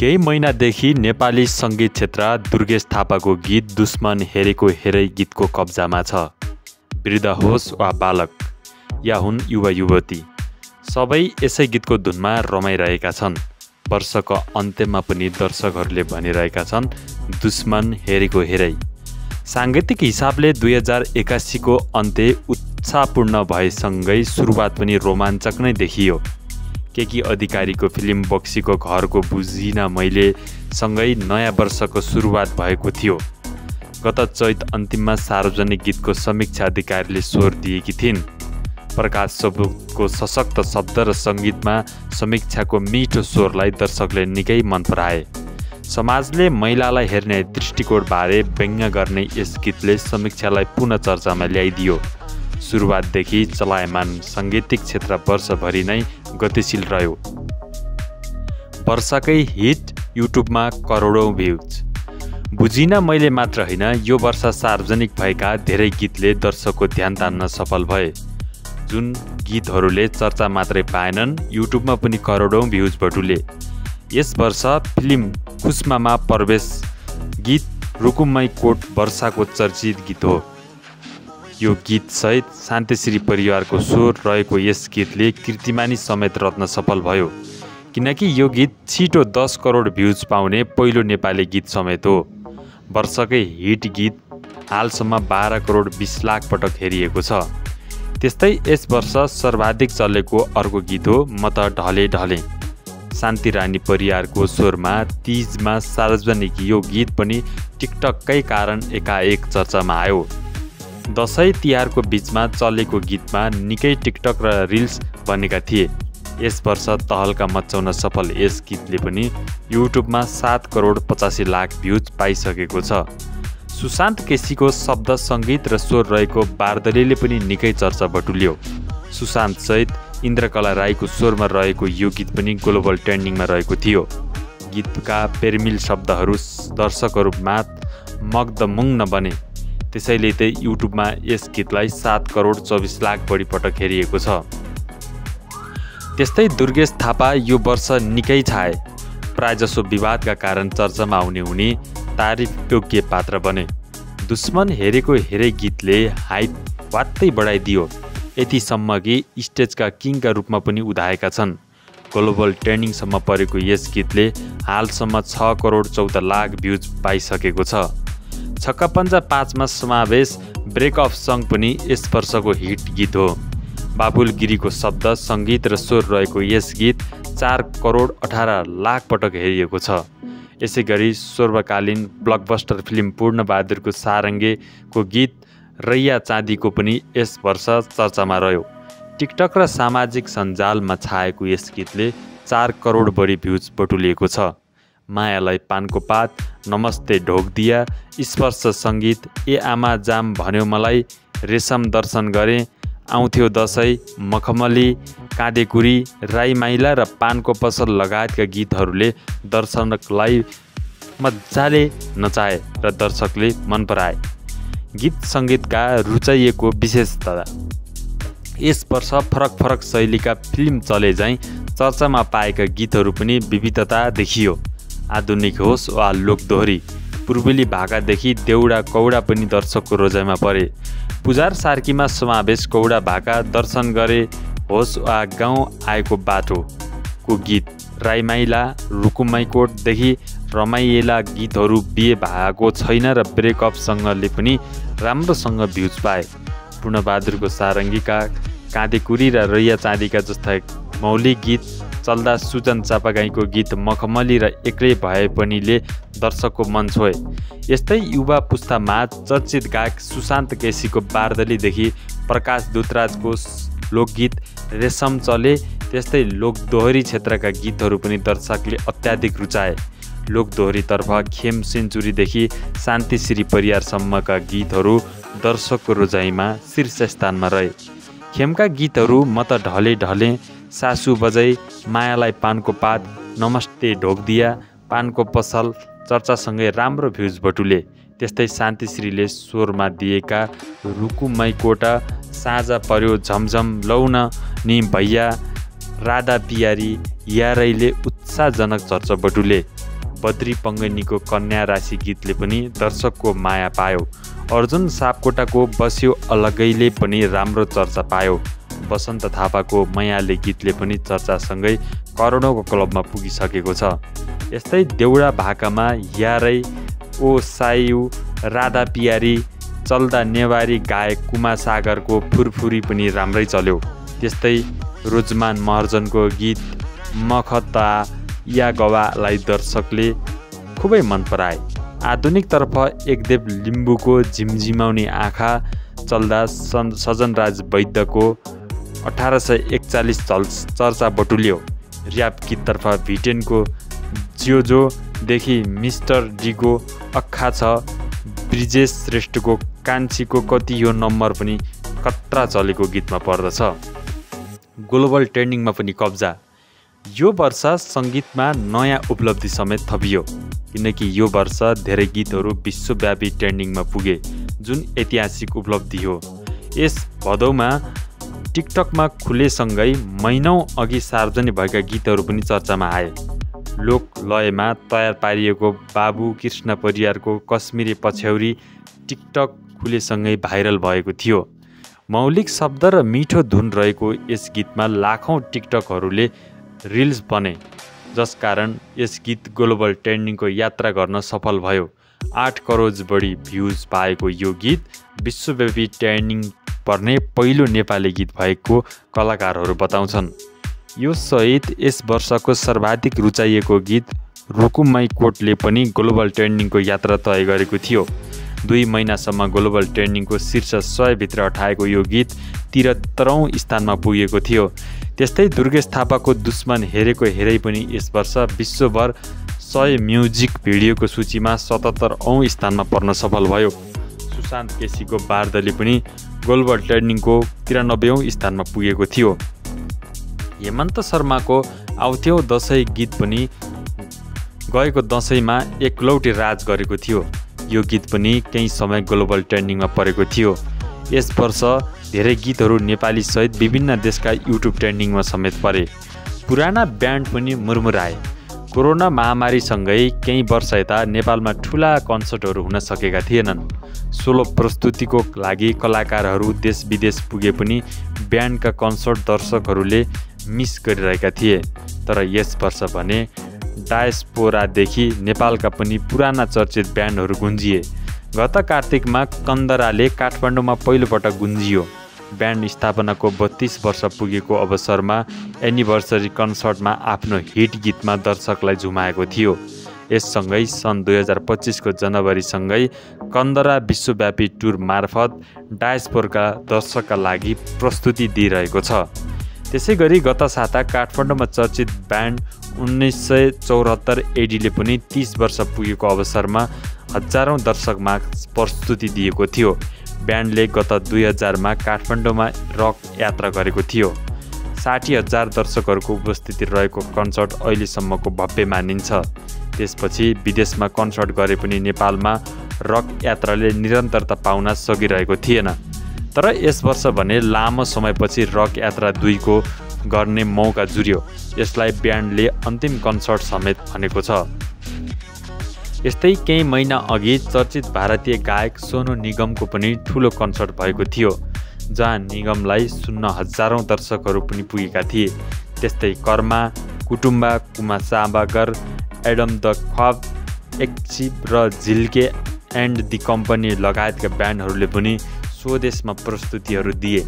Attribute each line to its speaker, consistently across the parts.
Speaker 1: केही महिनादेखि नेपाली सङ्गीत क्षेत्र दुर्गेश थापाको गीत दुश्मन हेरेको हेरै गीतको कब्जामा छ। वृद्ध होस् वा बालक या हुन् युवा युवती, सबै यसै गीतको धुनमा रमाइरहेका छन्। वर्षको अन्त्यमा पनि दर्शकहरूले भनिरहेका छन् दुश्मन हेरेको हेरै। साङ्गीतिक हिसाबले 2081 को अन्त्य उत्साहपूर्ण भएसँगै सुरुवात पनि रोमाञ्चक नै देखियो। केकी अधिकारीको फिल्म बक्सीको घरको बुझिन मैले सँगै नयाँ वर्षको सुरुवात भएको थियो। गत चैत अन्तिममा सार्वजनिक गीतको समीक्षा अधिकारीले स्वर दिएकी थिइन्। प्रकाश सबुको सशक्त शब्द र सङ्गीतमा समीक्षाको मिठो स्वरलाई दर्शकले निकै मन पराए। समाजले महिलालाई हेर्ने दृष्टिकोणबारे व्यङ्ग्य गर्ने यस गीतले समीक्षालाई पुनः चर्चामा ल्याइदियो। सुरुवातदेखि चलायमान साङ्गीतिक क्षेत्र वर्षभरि नै गतिशील रह्यो। वर्षकै हिट युट्युबमा करोडौँ भ्युज। बुझिन मैले मात्र होइन, यो वर्ष सार्वजनिक भएका धेरै गीतले दर्शकको ध्यान तान्न सफल भए। जुन गीतहरूले चर्चा मात्रै पाएनन्, युट्युबमा पनि करोडौँ भ्युज बटुले। यस वर्ष फिल्म खुस्मामा प्रवेश गीत रुकुममै कोट वर्षाको चर्चित गीत हो। यो गीतसहित शान्तिश्री परिवारको स्वर रहेको यस गीतले कीर्तिमानी समेत रत्न सफल भयो, किनकि यो गीत छिटो 10 करोड भ्युज पाउने पहिलो नेपाली गीत समेत हो। वर्षकै हिट गीत हालसम्म 12 करोड 20 लाख पटक हेरिएको छ। त्यस्तै यस वर्ष सर्वाधिक चलेको अर्को गीत हो म त ढले ढले। शान्ति रानी परियारको स्वरमा तीजमा सार्वजनिक यो गीत पनि टिकटककै कारण एकाएक चर्चामा आयो। दसैँ तिहारको बीचमा चलेको गीतमा निकै टिकटक र रिल्स बनेका थिए। यस वर्ष तहल्का मचाउन सफल यस गीतले पनि युट्युबमा 7 करोड 85 लाख भ्युज पाइसकेको छ। सुशान्त केसीको शब्द सङ्गीत र स्वर रहेको बारदलीले पनि निकै चर्चा बटुल्यो। सुशान्त सहित इन्द्रकला राईको स्वरमा रहेको यो गीत पनि ग्लोबल ट्रेन्डिङमा रहेको थियो। गीतका पेरमिल शब्दहरू दर्शकहरूमा मग्धमुग्न बने। त्यसैले त युट्युबमा यस गीतलाई 7 करोड 24 लाख बढी पटक हेरिएको छ। त्यस्तै दुर्गेश थापा यो वर्ष निकै छाए। प्रायजसो विवादका कारण चर्चामा आउने हुने तारिफ योग्य पात्र बने। दुश्मन हेरेको हेरै गीतले हाइप वात्तै बढाइदियो, यतिसम्म कि स्टेजका किङका रूपमा पनि उदाएका छन्। ग्लोबल ट्रेन्डिङसम्म परेको यस गीतले हालसम्म 6 करोड 14 लाख भ्युज पाइसकेको छ। छक्का पञ्जा 5 मा समावेश ब्रेक अफ सङ पनि यस वर्षको हिट गीत हो। बाबुल गिरीको शब्द सङ्गीत र स्वर रहेको यस गीत 4 करोड 18 लाख पटक हेरिएको छ। यसै गरी सर्वकालीन ब्लकबस्टर फिल्म पूर्णबहादुरको सारङ्गेको गीत रैया चाँदीको पनि यस वर्ष चर्चामा रह्यो। टिकटक र सामाजिक सञ्जालमा छाएको यस गीतले 4 करोड बढी भ्युज बटुलिएको छ। मायालाई पानको पात, नमस्ते ढोक दिया, स्पर्श सङ्गीत, ए आमा जाम भन्यो मलाई, रेशम दर्शन गरे, आउँथ्यो दसैँ, मखमली, काँडेकुरी, राई माइला र पानको पसल लगायतका गीतहरूले दर्शकलाई मजाले नचाए र दर्शकले मन पराए। गीत सङ्गीतका रुचाइएको विशेषता। यस वर्ष फरक फरक शैलीका फिल्म चले झैँ चर्चामा पाएका गीतहरू पनि विविधता देखियो। आधुनिक होस् वा लोकदोहोरी, पूर्वेली भाकादेखि देउडा कौडा पनि दर्शकको रोजाइमा परे। पुजार सार्कीमा समावेश कौडा भाका, दर्शन गरे होस् वा गाउँ आएको बाटोको गीत, राईमाइला, रुकुमाइकोटदेखि रमाइला गीतहरू बिहे भएको छैन र ब्रेकअपसँगले पनि राम्रोसँग भ्युज पाए। पूर्णबहादुरको सारङ्गीका काँडेकुरी र रैया चाँदीका जस्ता मौलिक गीत, चल्दा सुजन चापागाईको गीत मखमली र एक्लै भए पनिले दर्शकको मन छोए। यस्तै युवा पुस्तामा चर्चित गायक सुशान्त केसीको बारदलीदेखि प्रकाश दुतराजको लोकगीत रेशम चले, त्यस्तै लोकदोहोरी क्षेत्रका गीतहरू पनि दर्शकले अत्याधिक रुचाए। लोकदोहोरीतर्फ खेम सेन्चुरीदेखि शान्तिश्री परियारसम्मका गीतहरू दर्शकको रोजाइमा शीर्ष स्थानमा रहे। खेमका गीतहरू म त ढले ढले, सासु बजै, मायालाई पानको पात, नमस्ते ढोक दिया, पानको पसल चर्चासँगै राम्रो भ्युज बटुले। त्यस्तै शान्तिश्रीले स्वरमा दिएका रुकुमैकोटा, साँझ पर्यो झमझम, लौन नि भैया, राधा पियारी, यारैले उत्साहजनक चर्चा बटुले। बद्री पङ्गनीको कन्या राशि गीतले पनि दर्शकको माया पायो। अर्जुन सापकोटाको बस्यो अलगैले पनि राम्रो चर्चा पायो। वसन्त थापाको मैयाले गीतले पनि चर्चासँगै करोडौँको क्लबमा पुगिसकेको छ। यस्तै देउडा भाकामा यारै ओ सायु, राधा पियारी, चल्दा नेवारी गायक कुमा सागरको फुरफुरी पनि राम्रै चल्यो। त्यस्तै रोजमान महर्जनको गीत मखता या गवालाई दर्शकले खुबै मन पराए। आधुनिकतर्फ एकदेव लिम्बूको झिमझिमाउने आँखा चल्दा सजनराज वैद्यको 1841 चर्चा बटुल्यो। र्याप गीततर्फ भिटेनको जोजोदेखि मिस्टर डीको अक्खा छ, ब्रिजेश श्रेष्ठको कान्छीको कति यो नम्बर पनि कत्रा चलेको गीतमा पर्दछ। ग्लोबल ट्रेन्डिङमा पनि कब्जा। यो वर्ष सङ्गीतमा नयाँ उपलब्धि समेत थपियो, किनकि यो वर्ष धेरै गीतहरू विश्वव्यापी ट्रेन्डिङमा पुगे, जुन ऐतिहासिक उपलब्धि हो। यस भदौमा टिकटकमा खुलेसँगै महिनौँ अघि सार्वजनिक भएका गीतहरू पनि चर्चामा आए। लोक लयमा तयार पारिएको बाबु कृष्ण परियारको कश्मीरी पछ्यौरी टिकटक खुलेसँगै भाइरल भएको थियो। मौलिक शब्द र मिठो धुन रहेको यस गीतमा लाखौँ टिकटकहरूले रिल्स बने, जसकारण यस गीत ग्लोबल ट्रेन्डिङको यात्रा गर्न सफल भयो। 8 करोड बढी भ्युज पाएको यो गीत विश्वव्यापी ट्रेन्डिङ पर्ने पहिलो नेपाली गीत भएको कलाकारहरू बताउँछन्। यो सहित यस वर्षको सर्वाधिक रुचाइएको गीत रुकुमाई कोटले पनि ग्लोबल ट्रेन्डिङको यात्रा तय गरेको थियो। 2 महिनासम्म ग्लोबल ट्रेन्डिङको शीर्ष 100 भित्र अठाएको यो गीत 73औं स्थानमा पुगेको थियो। त्यस्तै दुर्गेश थापाको दुश्मन हेरेको हेरै पनि यस वर्ष विश्वभर 100 म्युजिक भिडियोको सूचीमा 77औं स्थानमा पर्न सफल भयो। सुशान्त केसीको बार्दली पनि ग्लोबल ट्रेन्डिङको 93औं स्थानमा पुगेको थियो। हेमन्त शर्माको आउँथ्यौ दसैँ गीत पनि गएको दसैँमा एकलौटी राज गरेको थियो। यो गीत पनि केही समय ग्लोबल ट्रेन्डिङमा परेको थियो। यस वर्ष धेरै गीतहरू नेपाली सहित विभिन्न देशका युट्युब ट्रेन्डिङमा समेत परे। पुराना ब्यान्ड पनि मुरमुराए। कोरोना महामारीसँगै केही वर्ष यता नेपालमा ठुला कन्सर्टहरू हुन सकेका थिएनन्। सोलो प्रस्तुतिको लागि कलाकारहरू देश विदेश पुगे पनि ब्यान्डका कन्सर्ट दर्शकहरूले मिस गरिरहेका थिए। तर यस वर्ष भने डायस्पोरादेखि नेपालका पनि पुराना चर्चित ब्यान्डहरू गुन्जिए। गत कार्तिकमा कन्दराले काठमाडौँमा पहिलोपटक गुन्जियो। ब्यान्ड स्थापनाको 32 वर्ष पुगेको अवसरमा एनिभर्सरी कन्सर्टमा आफ्नो हिट गीतमा दर्शकलाई झुमाएको थियो। यससँगै सन् 2025 को जनवरीसँगै कन्दरा विश्वव्यापी टुर मार्फत डायस्पोराका दर्शकका लागि प्रस्तुति दिइरहेको छ। त्यसैगरी गत साता काठमाडौँमा चर्चित ब्यान्ड 1974 एडीले पनि 30 वर्ष पुगेको अवसरमा हजारौं दर्शकमा प्रस्तुति दिएको थियो। ब्यान्डले गत 2000मा काठमाडौँमा रक यात्रा गरेको थियो। 60,000 दर्शकहरूको उपस्थिति रहेको कन्सर्ट अहिलेसम्मको भव्य मानिन्छ। त्यसपछि विदेशमा कन्सर्ट गरे पनि नेपालमा रक यात्राले निरन्तरता पाउन सकिरहेको थिएन। तर यस वर्ष भने लामो समयपछि रक यात्रा 2 को गर्ने मौका जुर्यो। यसलाई ब्यान्डले अन्तिम कन्सर्ट समेत भनेको छ। यस्तै केही महिना अघि चर्चित भारतीय गायक सोनू निगमको पनि ठुलो कन्सर्ट भएको थियो, जहाँ निगमलाई सुन्न हजारौं दर्शकहरू पनि पुगेका थिए। त्यस्तै कर्मा, कुटुम्बा, कुमा सागर, एडम द खब, एक्सिप र झिल्के एन्ड दि कम्पनी लगायतका ब्यान्डहरूले पनि स्वदेशमा प्रस्तुतिहरू दिए।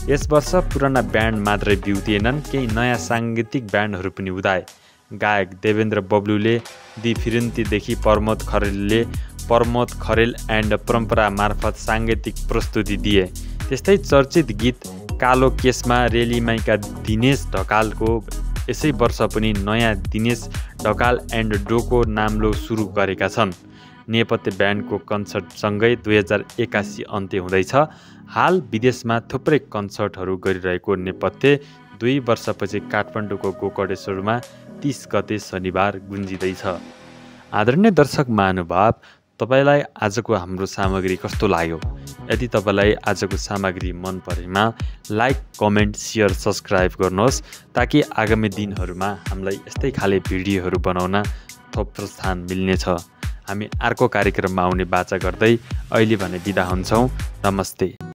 Speaker 1: यस वर्ष पुराना ब्यान्ड मात्रै बिउतिएनन्, केही नयाँ साङ्गीतिक ब्यान्डहरू पनि उदाए। गायक देवेन्द्र बब्लुले दि फिरन्तीदेखि प्रमोद खरेल एन्ड परम्परा मार्फत साङ्गीतिक प्रस्तुति दिए। त्यस्तै चर्चित गीत कालो केसमा रेलीमाईका दिनेश ढकालको यसै वर्ष पनि नयाँ दिनेश ढकाल एन्ड डोको नामले सुरु गरेका छन्। नेपथ्य ब्यान्डको कन्सर्टसँगै 2081 अन्त्य हुँदैछ। हाल विदेशमा थुप्रै कन्सर्टहरू गरिरहेको नेपथ्य 2 वर्षपछि काठमाडौँको गोकर्णेश्वरमा 30 गते शनिबार गुन्जिँदैछ। आदरणीय दर्शक महानुभाव, तपाईलाई आजको हाम्रो सामग्री कस्तो लाग्यो? यदि तपाईलाई आजको सामग्री मन परेमा लाइक, कमेन्ट, सेयर, सब्सक्राइब गर्नुहोस्, ताकि आगामी दिनहरूमा हामीलाई यस्तै खाले भिडियोहरू बनाउन थोप प्रोत्साहन मिल्नेछ। हामी अर्को कार्यक्रममा आउने बाचा गर्दै अहिले भने बिदा हुन्छौँ। नमस्ते।